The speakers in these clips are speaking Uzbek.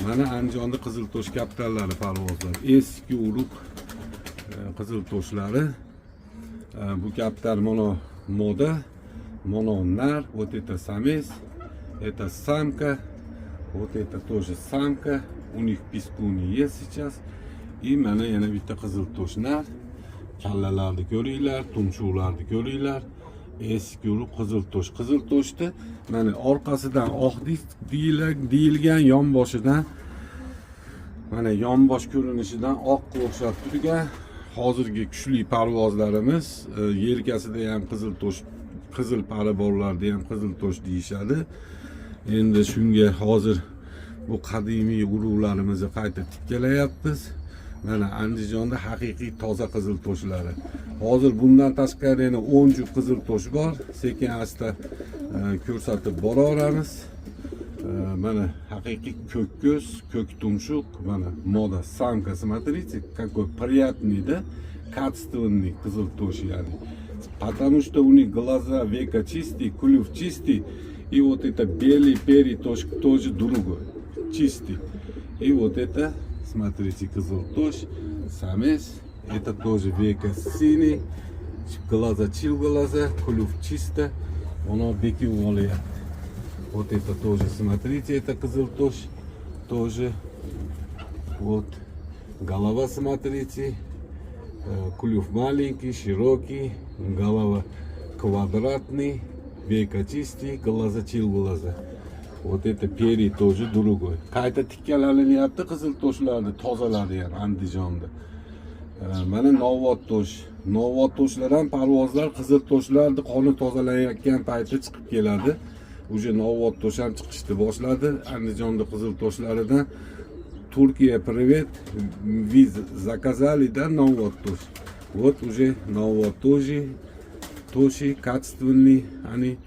Mana Andijonda qizil to'sh kaptarlari parvozlar, eski urug' qizil to'shlari. Bu kaptar mana moda, mana nar. Вот это самец, это самка, вот это тоже самка, у них пискуны есть сейчас. И mana yana bitta qizil to'sh nar. Kallalarni ko'ringlar, tumshuqlarni ko'ringlar. Eski urug' qizil to'sh. Qizil to'shni mana orqasidan oq deyilgan, yonboshidan, mana yonbosh ko'rinishidan oqqa o'xshab turgan. Hozirgi kuchli parvozlarimiz, yelkasida ham qizil to'sh, qizil pari borlarda ham qizil to'sh deyishadi. Endi shunga hozir bu qadimiy urug'larimizni qayta tikkalayapmiz. Mana Andijonda haqiqiy toza qizil to'shlari. Hozir bundan tashqari yana 10 juft qizil to'sh bor, sekin asta ko'rsatib boraveramiz. Mana haqiqiy ko'k ko'z, ko'k tumshuq. Mana moda, самка. Смотрите, какой приятный, да, качественный qizil to'sh, ya'ni потому что у них глаза, века чистый, клюв чистый, и вот это белый перья тоже, тоже другой, чистый. И вот это, смотрите, qizil to'sh самец, это тоже века синий, глаза чил, глаза, клюв чисто, оно bekib olyapti. Вот это тоже, смотрите, это qizil to'sh тоже. Вот голова, смотрите. Клюв маленький, широкий, голова квадратный, века чистый, глаза чил, глаза. Вот это перья тоже другой. Qayta tikkalanilyapti qizil to'shlarni, tozalari ham Andijonda. Mana novvot to'sh. Novvot to'shlar ham parvozlar qizil to'shlarni qoni tozalanayotgan payti chiqib keladi. Уже novvot to'sh ham chiqishni boshladi. Andijonda qizil to'shlaridan Турция, привет. Вы заказали, да, novvot to'sh? Вот уже novvot to'shi, to'shi качественный, они.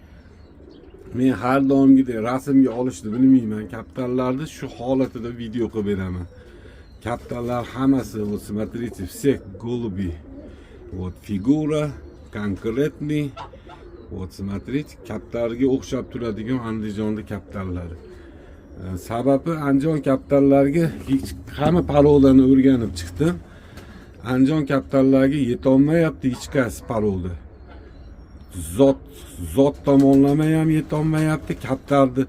Men har doimgidek rasmga olishni bilmayman kaptarlarni, shu holatida video qilib beraman. Kaptarlar hammasi, вот смотрите, всех голуби. Вот фигура конкретный. Вот смотрите, kaptarga o'xshab turadigan Andijonni kaptarlari. Sababi Andijon kaptarlariga hech hamma порода ni o'rganib chiqdim. Andijon kaptarlariga yetolmayapti hech qaysi порода. Zot tomonlama ham yetolmayapti, kaptarni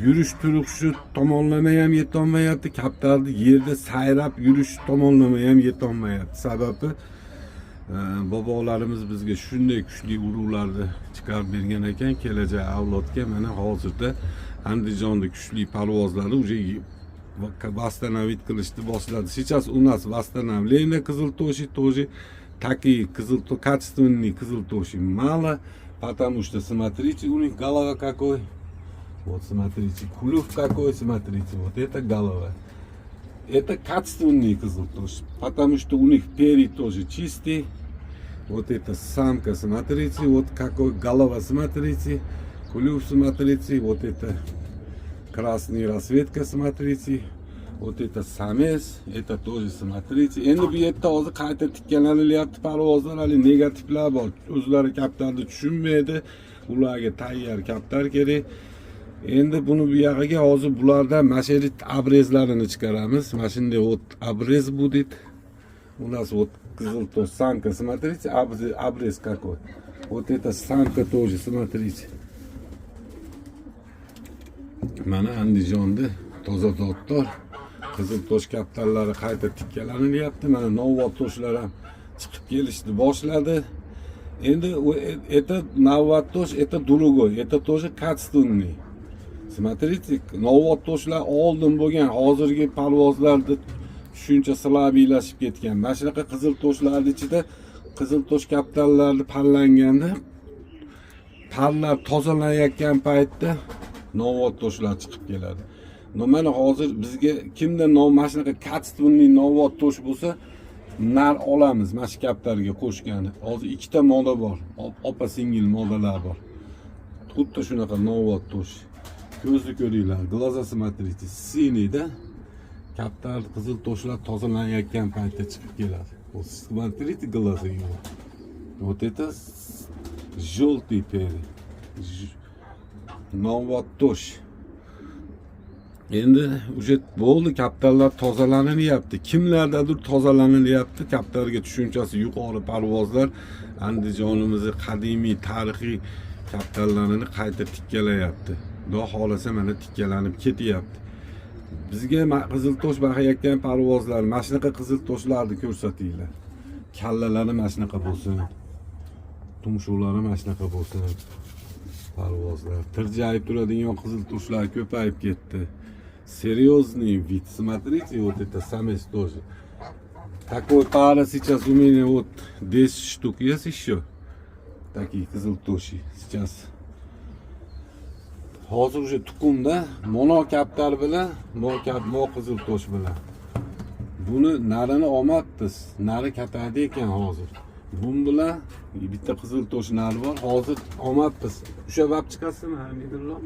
yurish turishi tomonlama ham yetolmayapti, kaptarni yerda sayrab yurish tomonlama ham yetolmayapti. Sababi bobolarimiz bizga shunday kuchli urug'larni chiqarib bergan ekan kelajak avlodga. Mana hozirda Andijonda kuchli parvozlari уже восстановить qilishni boshladi. Сейчас у нас восстановление qizil to'shi тоже. Такие qizil, качественные qizil to'shi мало, потому что, смотрите, у них голова какой. Вот смотрите, клюв какой, смотрите, вот это голова. Это качественный qizil to'sh, потому что у них перья тоже чистый. Вот это самка, смотрите, вот какой голова, смотрите, клюв, смотрите, вот это красный расцветка, смотрите. Вот это самец, это тоже, смотрите. Endi bu yerda hozir qayta tikkalanilyapti parvozlar, hali negativlar bor. O'zlari kaptarni tushunmaydi. Ularga tayyor kaptar kerak. Endi buni bu yog'iga hozir bulardan masherit обрез larini chiqaramiz. Mana shunday вот обрез будет. У нас вот qizil to'sh самка, смотрите, обрез какой. Вот это самка тоже, смотрите. Mana Andijonda toza zotdor qizil to'sh kaptarlari qayta tikkalanilyapti. Mana novvot to'shlar ham chiqib kelishni boshladi. Endi это novvot to'sh, это другой, это тоже качественный. Смотрите, novvot to'shlar oldin bo'lgan, hozirgi parvozlarda shuncha слабый lashib ketgan. Mana shunaqa qizil to'shlarni ichida qizil to'sh kaptarlarni parlanganda, parlar tozalanayotgan paytda novvot to'shlar chiqib keladi. Но mana hozir bizga kimda mana shunaqa качественный novvot to'sh bo'lsa, nar olamiz mana shu kaptarga qo'shgani. Hozir ikkita moda bor, opa singil modalar bor. Xuddi shunaqa novvot to'sh. Ko'zni ko'ringlar, глаза смотрите, синий, да? Kaptar qizil to'shlar tozalanayotgan paytda chiqib keladi. Вот смотрите, глаза его. Вот это желтый перья. Novvot to'sh. Endi уже bo'ldi, kaptarlar tozalanilyapti. Kimlardadir tozalanilyapti. Kaptarga tushunchasi yuqori parvozlar Andijonimizni qadimiy tarixiy kaptarlarini qayta tikkalayapti. Xudo xohlasa, mana tikkalanib ketyapti. Bizga qizil tosh baqayotgan parvozlar, mana shunaqa qizil toshlarni ko'rsatinglar. Kallalari mana shunaqa bo'lsin. Tumshuqlari mana shunaqa bo'lsin. Parvozlar. Tirjayib turadigan qizil toshlar ko'payib ketdi. Серьезный вид. Смотрите, вот это самец тоже. Такой пара сейчас у меня, вот 10 штук есть еще. Такие qizil toshi сейчас. Hozir уже tuxumda mono kaptar bilan mo kap mo qizil tosh bilan. Buni narini olmabmiz. Nari katada ekan hozir. Bun bilan bitta qizil tosh nari bor. Hozir olmabmiz. Ushlab olib chiqasizmi, Hamidullo?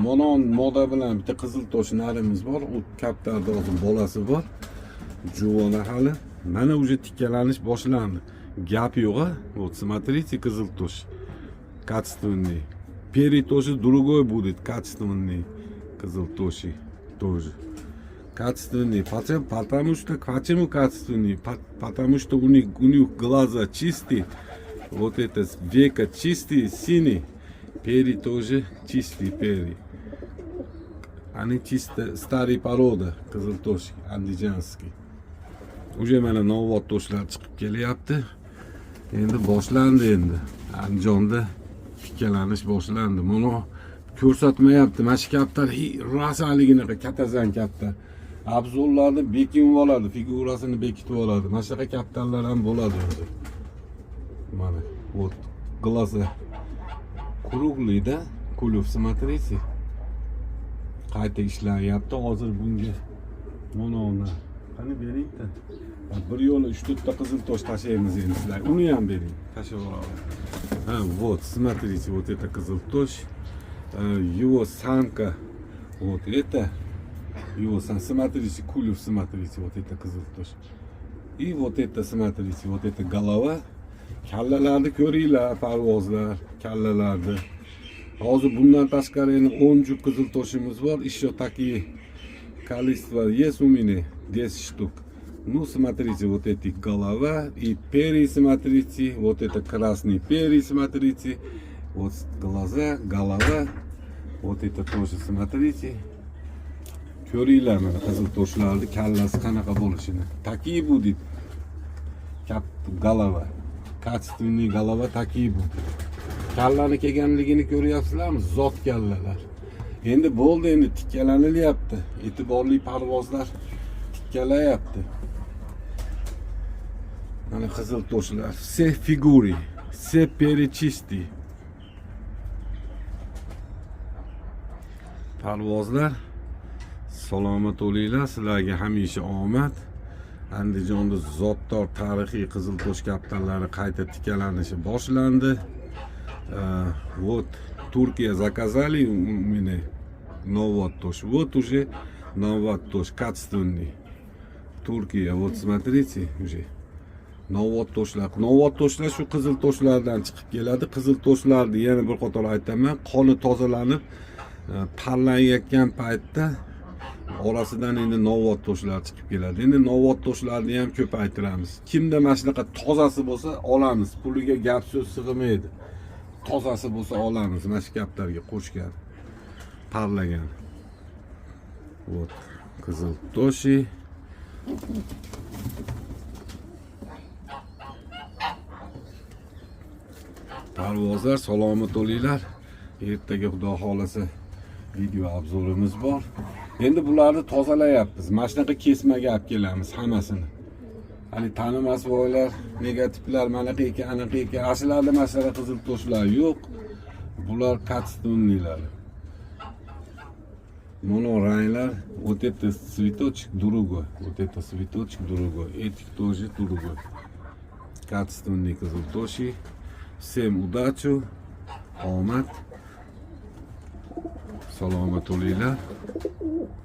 Monon moda bilan bitta qizil tosh narimiz bor. U kaptarda hozir bolasi bor. Juvona hali. Mana, уже tikkalanish boshlandi. Gap yo'q, a? Вот смотрите, qizil tosh. Качественный. Перья тоже другой будет, качественный. Qizil toshi тоже. Качественный. Почему? Потому что, почему качественный? Потому что у них глаза чистые. Вот это века чистый, синий. Перья тоже чистые перья. Они чисто старый порода, qizil tosh, андижанский. Уже mana novvot toshlar chiqib kelyapti. Endi boshlandi endi. Andijonda tikkalanish boshlandi. Buni ko'rsatmayapti. Mana shu kaptar rosaliginaqa katazan kaptar. Обзор larni bekinib oladi, figurasini bekitib oladi. Mana shunaqa kaptarlar ham bo'ladi o'zi. Mana, вот глаза круглый, да? Клюв, смотрите. Qayta ishlanyapti. Hozir bunga mana uni qani beringda. Bir yo'la 3-4 ta qizil tosh tashlaymiz endi sizlarga. Uni ham bering. Tashlab yuboramiz. Ha, вот, смотрите, вот это qizil tosh. Его самка, вот это. Его сам, смотрите, клюв, смотрите, вот это qizil tosh. И вот это, смотрите, вот это голова. Kallalarni ko'ringlar, parvozlar, kallalarni. Hozir bundan tashqari endi 10 juft qizil toshimiz bor. Еще такие количество есть у меня, 10 штук. Ну, смотрите, вот эти голова и перья, смотрите, вот это красный перья, смотрите, вот глаза, голова, вот это тоже смотрите. Ko'ringlar, mana qizil toshlarni kallasi qanaqa bo'lishini. Такие будет. Kap голова. Качественный голова такие будет. Kallani kelganligini ko'ryapsizlarmi? Zot kallalar. Endi bo'ldi, endi tikkalanilyapti. E'tiborli parvozlar tikkalayapti. Mana qizil toshlar. Все фигуры, все перья чистые. Parvozlar, salomat bo'linglar, sizlarga hamisha omad. Andijonda zotdor tarixiy qizil tosh kaptarlari qayta tikkalanishi boshlandi. Вот Турция заказали у меня novvot tosh. Вот уже novvot tosh качественный. Turkiya, вот смотрите уже. Novvot toshlar. Novvot toshlar shu qizil toshlardan chiqib keladi. Qizil toshlarni yana bir qator aytaman, qoni tozalanib, parlanayotgan paytda orasidan endi novvot toshlar chiqib keladi. Endi novvot toshlarni ham ko'paytiramiz. Kimda mana shunaqa tozasi bo'lsa, olamiz. Puliga gap so'z sig'maydi. Tozasi bo'lsa, olamiz. Mana shu gaplarga qo'shgan, parlagan. Вот qizil toshi. Parvozlar, salomat bo'linglar. Ertaga, xudo xohlasa, video обзор imiz bor. Endi bularni tozalayapmiz. Mana shunaqa kesmaga olib kelamiz hammasini. Hali tanimas boylar, negativlar manaqa ekan, anaqa ekan. Ashularda mana shunaqa qizil toshlar yo'q. Bular качественный lari. Mono ranglar, вот это цветочек другой, вот это цветочек другой, этих тоже другой. Качественный qizil toshi. Всем удачу, omad. Salomat bo'linglar.